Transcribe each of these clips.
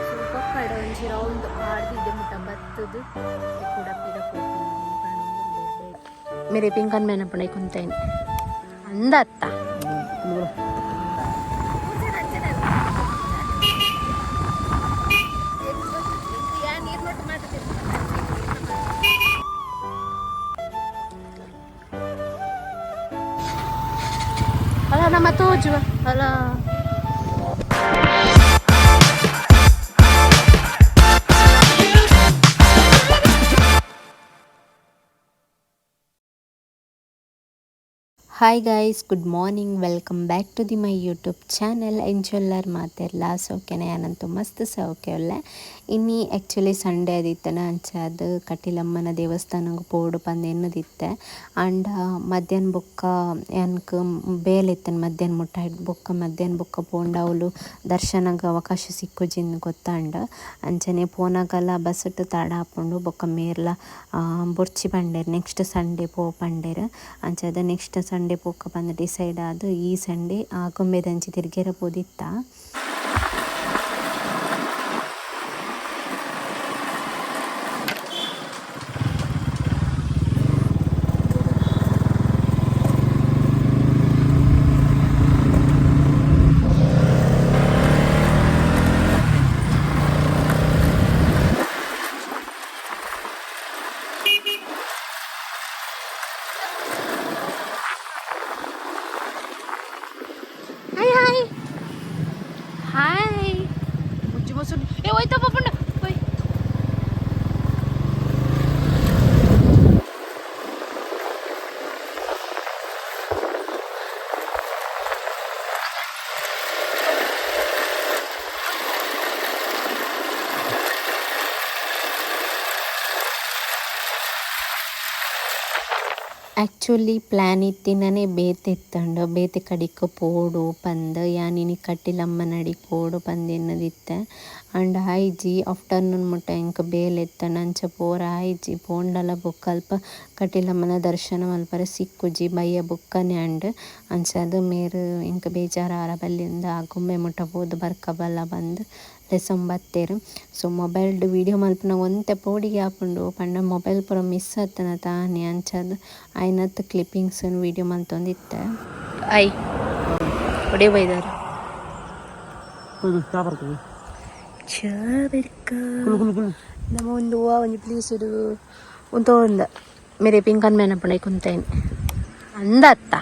ಸೊ ಕೊಕ್ಕಡ ಒಂಜಿ ರೌಂಡ್ ಪಾಡ್ದು ಮುಟ್ಟ ಬತ್ತುದು ಕುಡ ಪಿರ ಪೋಪಿ. ಮೇರೆ ಪಿಂಕನ್ ಮೇನ ಪುಣೈ ಕುಂತೈನ್ ಅಂದತ್ತ. ಅಲ್ಲ ನಮ್ಮ ತೋಜುವ ಅಲ್ಲ. Hi guys, good morning, welcome back to the my YouTube channel. ಎಂಚೊಲ್ಲರ್ ಮಾತೆರ್ಲ? ಸೌಖ್ಯನ? ಯಾನಂತೂ ಮಸ್ತ್ ಸೌಖ್ಯ ಉಲ್ಲೆ. ಇನಿ ಆ್ಯಕ್ಚುಲಿ ಸಂಡೇ ಆದಿತ್ತನ, ಅಂಚಾದ್ ಕಟೀಲಮ್ಮನ ದೇವಸ್ಥಾನಗ್ ಪೋಡು ಪಂದ್ ಎನ್ನುದಿತ್ತೆ. ಆಂಡ ಮಧ್ಯಾಹ್ನ ಬೊಕ್ಕ ಯಾನ್ಕ್ ಬೇಲೆ ಇತ್ತುಂಡು. ಮಧ್ಯಾಹ್ನ ಮುಟ್ಟ ಬೊಕ್ಕ ಮಧ್ಯಾಹ್ನ ಬೊಕ್ಕ ಪೋಂಡ ಅವ್ಲು ದರ್ಶನಗ್ ಅವಕಾಶ ಸಿಕ್ಕುಜಿಂದ್ ಗೊತ್ತಾಂಡ್. ಅಂಚನೆ ಪೋನಗಲ ಬಸ್ಸುಟ್ ತಡ ಆಪುಂಡು. ಬೊಕ್ಕ ಮೇರ್ಲ ಬೊರ್ಚಿ ಪಂಡೆರ್, ನೆಕ್ಸ್ಟ್ ಸಂಡೇ ಪೋ ಪಂಡೆರ್. ಅಂಚಾದ್ ನೆಕ್ಸ್ಟ್ ಸಂಡೇ ಪೋಕ ಪಂದ್ ಡಿಸೈಡ್ ಆದ್ ಈ ಸಂಡೇ ಆಗುಂಬೆದಂಚಿ ತಿರ್ಗೆರೆ ಪೋದಿತ್ತ. Hi hi hi. ಮುಜ್ಜು ಮೊಸರು ಏ ಹೋಯ್ತಪ್ಪ ಪುಂಡ ಹೋಯ್. ಆ್ಯಕ್ಚುಲಿ ಪ್ಲ್ಯಾನ್ ಇತ್ತಿನನೇ ಬೇತೆ ಇತ್ತುಂಡು. ಬೇತೆ ಕಡೆಕ್ ಪೋಡು ಪಂದ್, ಯಾನ್ ಇನಿ ಕಟೀಲಮ್ಮನಡಿಕ್ ಪೋಡು ಪಂದ್ ಎನ್ನುದಿತ್ತೆ. ಆಂಡ ಆಯ್ಜಿ, ಆಫ್ಟರ್ನೂನ್ ಮುಟ್ಟ ಎಂಕ್ ಬೇಲೆ ಇತ್ತುಂಡು, ಅಂಚ ಪೋರ ಆಯ್ಜಿ. ಪೋಂಡಲ ಬೊಕ್ಕ ಅಲ್ಪ ಕಟೀಲಮ್ಮನ ದರ್ಶನ ಮಲ್ಪರೆ ಸಿಕ್ಕುಜಿ, ಬಯ್ಯ ಬೊಕ್ಕನೆ ಆಂಡ್. ಅಂಚಾದ್ ಮೇರ್ ಎಂಕ್ ಬೇಜಾರ್ ಆರ ಬಲ್ಲಿಂದ್ ಆಗುಂಬೆ ಮುಟ್ಟ ಪೋದು ಬರ್ಕ ಬಲ್ಲ ಪಂದ್ ಲೆಸೊಂದು ಬತ್ತೆರ್. ಸೊ ಮೊಬೈಲ್ಡ್ ವೀಡಿಯೋ ಮಲ್ಪುನ ಒಂತೆ ಪೋಡಿಗೆ ಆಪುಂಡು, ಪಂಡ ಮೊಬೈಲ್ ಪೂರ ಮಿಸ್ ಆತನ ತಾನೆ. ಅಂಚಾದ್ ಆಯ್ನತ್ ಕ್ಲಿಪ್ಪಿಂಗ್ಸ್ ವೀಡಿಯೋ ಮಲ್ತೊಂದಿತ್ತೆ. I ಒಡೆ ಬೈದಾರ? ಚಾ ಬರ್ತದೆ. ಚಾ ಬೆರ್ಕ. ಕುಲು ಕುಲು ಕುಲು. ನಮ್ಮ ಒಂದು ಹೂವ ಒಂಜಿ ಪ್ಲೀಸ್ ಉಂತೊಂದ ಮೇರೆ ಪಿಂಕನ್ ಮೇನ ಪುಣೈ ಕುಂತೈನ್ ಅಂದತ್ತ.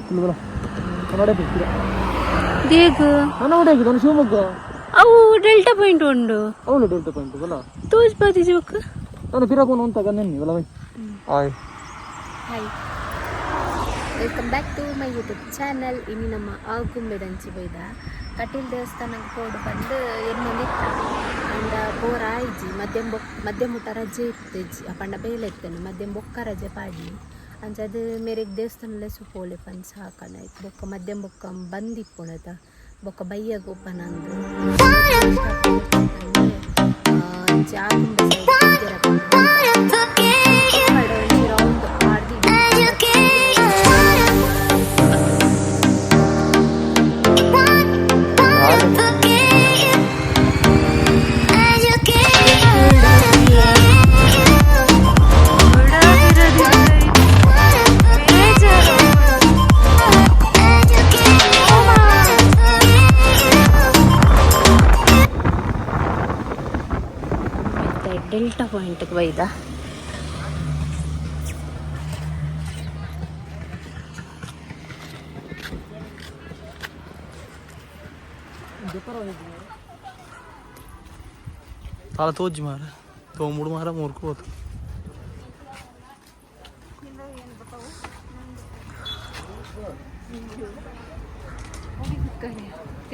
ಕುಲು ಬಲ ಕನ್ನಡ ಬಿಡ್ತೀರ? ದೇಗ್? ನಾನು ಹೊಡೆ ನಾನು ಶಿವಮೊಗ್ಗ. ಅವು ಡೆಲ್ಟಾ ಪಾಯಿಂಟ್ ಉಂಡು. ಅವಳು ಡೆಲ್ಟಾ ಪಾಯಿಂಟ್ ಬಲ. ತೋಜ್ ಪಾತಿ ಜೋಕ್. ನಾನು ಪಿರಾಪೋನು ಅಂತ ನೆನ್ನಿ ಬಲ bye hi. Hi, welcome back to my YouTube channel. ಇನಿ ನಮ್ಮ ಆಗುಂಬೆದಂಚಿ ಬೈದ. ಕಟೀಲ್ ದೇವಸ್ಥಾನಕ್ಕೆ ಪೋಡು ಬಂದು ಎನ್ನೊಂದಿತ್ತ. ಅಂಡ ಪೋರ ಆಯ್ಜಿ. ಮಧ್ಯಾಹ್ನ ಬೊಕ್ ಮಧ್ಯಾಹ್ನ ಮುಟ್ಟ ರಜೆ ಇತ್ತು ಇಜ್ಜಿ ಪಂಡ ಬೇಲೆ ಇತ್ತನು. ಮಧ್ಯಾಹ್ನ ಬೊಕ್ಕ ರಜೆ ಪಾಡ್ನಿ. ಅಂಚಾದ್ ಮೇರೆಗ್ ದೇವಸ್ಥಾನಲೆ ಪೋಲೆ ಪಂದ್ ಸಾಕನ ಬೊಕ್ಕ ಮಧ್ಯಾಹ್ನ ಬೊಕ್ಕ ಬಂದಿಪ್ಪುಣತ ಬೊಕ್ಕ ಬಯ್ಯಗ್ ಓಪನ್ ಅಂದು. ಇಂಚ ಆಗುಂಬೆ ಸೈಡ್ ತಿರ್ಗೆರೆ ಒಂಜಿ ರೌಂಡ್ ಪಾಡ್ದು. ಮತ್ತೆ ಡೆಲ್ಟಾ ಪಾಯಿಂಟ್ಗೆ ಬೈದ. ತಾಳ ತೋಜಿ ಮಾರ ತೋಂಬುಡು ಮಾರ ಮೂರ್ಕು ಹೋತು.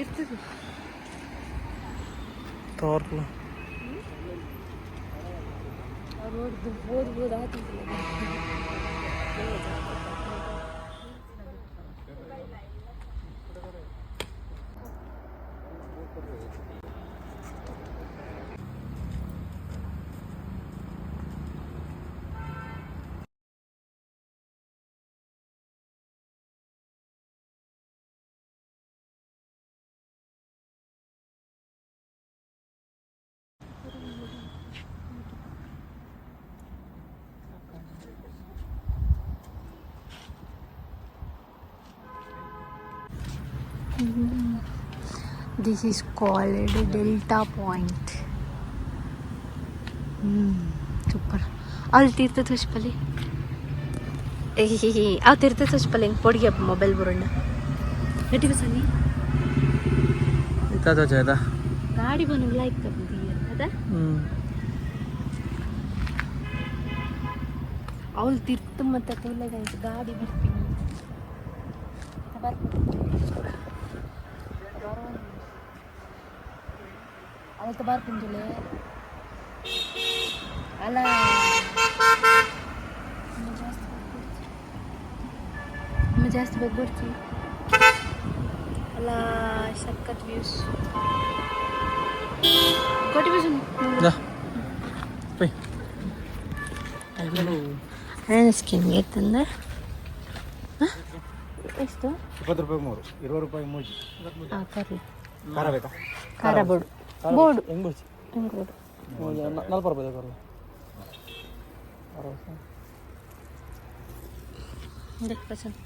ಇರ್ತದೆ. ತೋರ್ಪುಲ. ರೋಡ್ ಬೋದು ಬೋದು ಆತು. This is called Delta Point. Super. ಅಲ್ಲಿ ತೀರ್ಥ ತುಷ್ಪಲಿ, ಆ ತೀರ್ಥ ತುಷ್ಪಲಿ ಹೆಂಗೆ ಪೊಡಿಗೆ ಮೊಬೈಲ್ ಬರೋಣ ಎಟ್ಟಿ ಬಸ್ಸಲ್ಲಿ. ಇತ್ತ ತೋಜ. ಗಾಡಿ ಬಂದು ಲೈಕ್ ಅದ. ಅವಳು ತಿರ್ತು ಮತ್ತೆ ತೋಲೆಗಾಯ್ತು ಗಾಡಿ ಬರ್ತೀನಿ ಬರ್ತೀನಿ ಅವತ್ತು ಬರ್ಪುಂಜುಲೆ ಅಲ್ಲ. ಅಮ್ಮ ಜಾಸ್ತಿ ಬಗ್ಬಿಡ್ತಿ ಅಲ್ಲ. ಸಖತ್ ವ್ಯೂಸ್ ಕೋಟಿ ಬಸ್. ದಾ ಪೈ. ಸ್ಕಿನ್ಗೆ ತಂದೆ ಎಷ್ಟು? 20 ರೂಪಾಯಿ ಮೂರು, 20 ರೂಪಾಯಿ ಮೂಜಿ. ಹಾಂ, ಕರ್ಲಿ. ಖಾರ ಬೇಕಾ? ಖಾರ ಬೋಡು ಬೋಡು. ಹೆಂಗ್ ಬರ್ಸಿ? ಹೆಂಗೆ ಬೋಡು? 40 ರೂಪಾಯಿ ಕೊರಲ್ಲ. ಪಸಂದ್.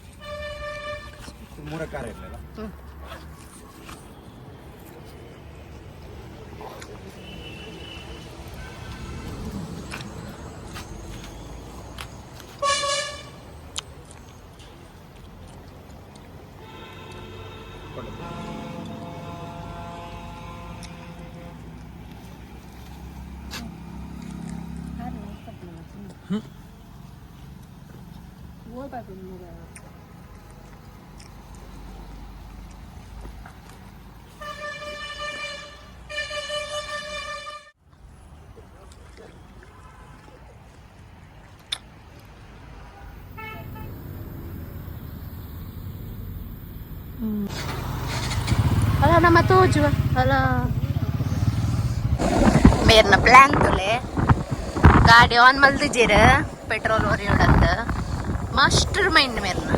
ಮೂರ ಖಾರ ಇರಲಿಲ್ಲ. ಅಲ್ಲ, ನಮ್ಮ ತೋಜುವ ಅಲ್ಲ. ಮೇರ್ನ ಪ್ಲ್ಯಾನ್ ತುಲೆ, ಗಾಡಿ ಆನ್ ಮಲ್ದಿಜೀರ್ ಪೆಟ್ರೋಲ್ ಒರಿಯೋಡಂತ. ಮಾಸ್ಟರ್ ಮೈಂಡ್ ಮೇರ್ನ,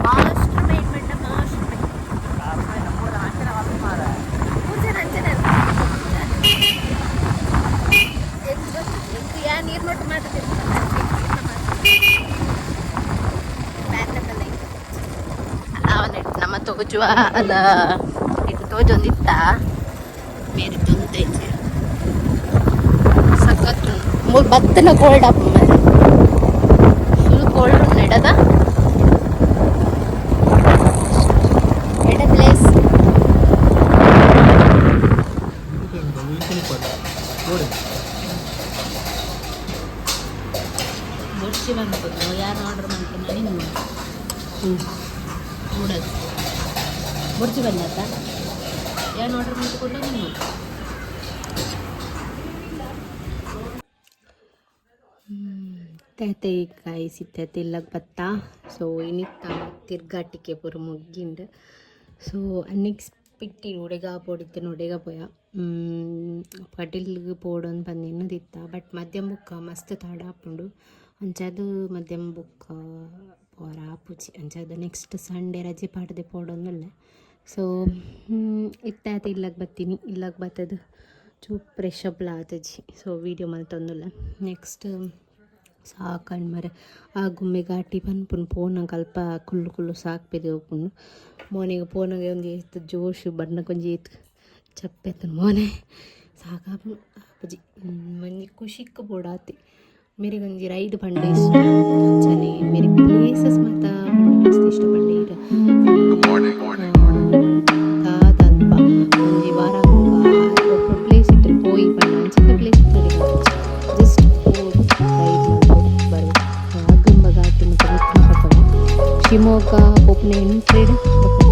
ಮಾಸ್ಟರ್ ಮೈಂಡ್ ಮಂಡ ಮಾಸ್ಟರ್ ಮೈಂಡ್. ಅಂಚನೆ ಯಾ ನೀರು ನೋಟ್ ಮಾತಾಡ್ತೀನಿ. ಅವನಿಟ್ಟು ನಮ್ಮ ತೋಜುವ ಅಲ್ಲ, ಇಟ್ಟು ತೋಜೊಂದಿತ್ತ ಮೇರೆ ತೊಂತೈತೆ. ಸಖತ್ ಮೂರು ಬತ್ತನ ಕೋಲ್ಡ್ ಅಪ್ಪ, ಫುಲ್ ಕೋಲ್ಡ್ ಉಂಡು. ಎಡದ ಎಡ ಪ್ಲೇಸ್. ನೋಡಿ. ಬೊಡ್ಚಿ ಬಂದ್ಬೋದು, ಯಾರು ಆರ್ಡರ್ ಮಾಡ್ಕೊಂಡು ನಿನ್ನ ನೋಡೋದು. ಬೊಡ್ಚಿ ಬಂದಾತ, ಯಾರು ಆರ್ಡರ್ ಮಾಡಿಕೊಂಡು ನಿಮ್ಮ. ತೇತೆ ಕಾಯಿಸಿ ತಿಲ್ಲಕ್ಕೆ ಬತ್ತ. ಸೊ ಇನಿತ್ತ ತಿರ್ಗಾಟಿಕೆ ಪೂರ ಮುಗ್ಗಿಂಡ್. ಸೊ ಅನ್ಎಕ್ಸ್ಪೆಕ್ಟೆಡ್ ಉಡೆಗ ಪೋಡಿತ್ತೆ, ಉಡೆಗ ಪೋಯ. ಕಟೀಲ್ಗ್ ಪೋಡೊಂದು ಬಂದಿನ್ನದಿತ್ತ, ಬಟ್ ಮಧ್ಯಮ ಬುಕ್ಕ ಮಸ್ತ್ ತಡ ಆಪುಂಡು. ಅಂಚಾದ್ ಮಧ್ಯಮ ಬುಕ್ಕ ಪೋರ ಆಪುಜಿ. ಅಂಚಾದ್ ನೆಕ್ಸ್ಟ್ ಸಂಡೇ ರಜೆ ಪಾಡ್ದೆ ಪೋಡೊಂದುಲ್ಲೆ. ಸೊ ಇತ್ತೆ ಆತ ಇಲ್ಲಗ್ ಬತ್ತೀನಿ. ಇಲ್ಲಗ್ ಬತ್ತದು ಚೂರು ಫ್ರೆಶ್ ಅಪ್ಲ ಆತಜಿ. ಸೊ ವೀಡಿಯೋ ಮಲ್ತೊಂದುಲ್ಲೆ. ನೆಕ್ಸ್ಟ್ ಸಾಕಂಡ್ ಮರೆ, ಆಗುಂಬೆ ಘಾಟಿ ಪನ್ಪುಂಡು. ಪೋನಗ ಅಲ್ಪ ಕುಲ್ಲು ಕುಲ್ಲು ಸಾಕ್ಪೆದ್ ಉಪ್ಪುಂಡು. ಮೋನೆಗ್ ಪೋನಗ ಒಂಜಿ ಏತ್ ಜೋಶ್ ಬಣ್ಣಕ್ಕೆ ಒಂಜಿ ಏತ್ ಚಪ್ಪೆತ್ತುಂಡು ಮೋನೆ. ಸಾಕಾಪುಂಡು, ಆಪುಜಿ. ಒಂಜಿ ಖುಷಿಕ್ ಬೋಡಾತೆ. ಮೇರೆಗ್ ಒಂಜಿ ರೈಡ್ ಪಂಡ ಇಷ್ಟ. ಅಂಚನೆ ಮೇರೆಗ್ ಪ್ಲೇಸಸ್ ಮಾತ ಮಸ್ತ್ ಇಷ್ಟ. ಪಂಡ ಇರ್ ದಾದ ಅಲ್ಪ ಒಂಜಿ ವಾರ ಪ್ಲೇಸ್ ಇತ್ತು ಪೋಯಿ ಪಂಡ ಅಂಚಿನ ಪ್ಲೇಸ್ ಜಸ್ಟ್ ರೈಡ್ ಮಲ್ಪೊಡು ಬರೋಡು. ಆಗುಂಬ ಘಾಟಿ ಮುಟ್ಟ ಮಿತ್ತ್ ಮುಟ್ಟ ಶಿವಮೊಗ್ಗ ಪೋಪುನ ಎಂಟ್ರಿಡ್ ಬೊಕ್ಕ.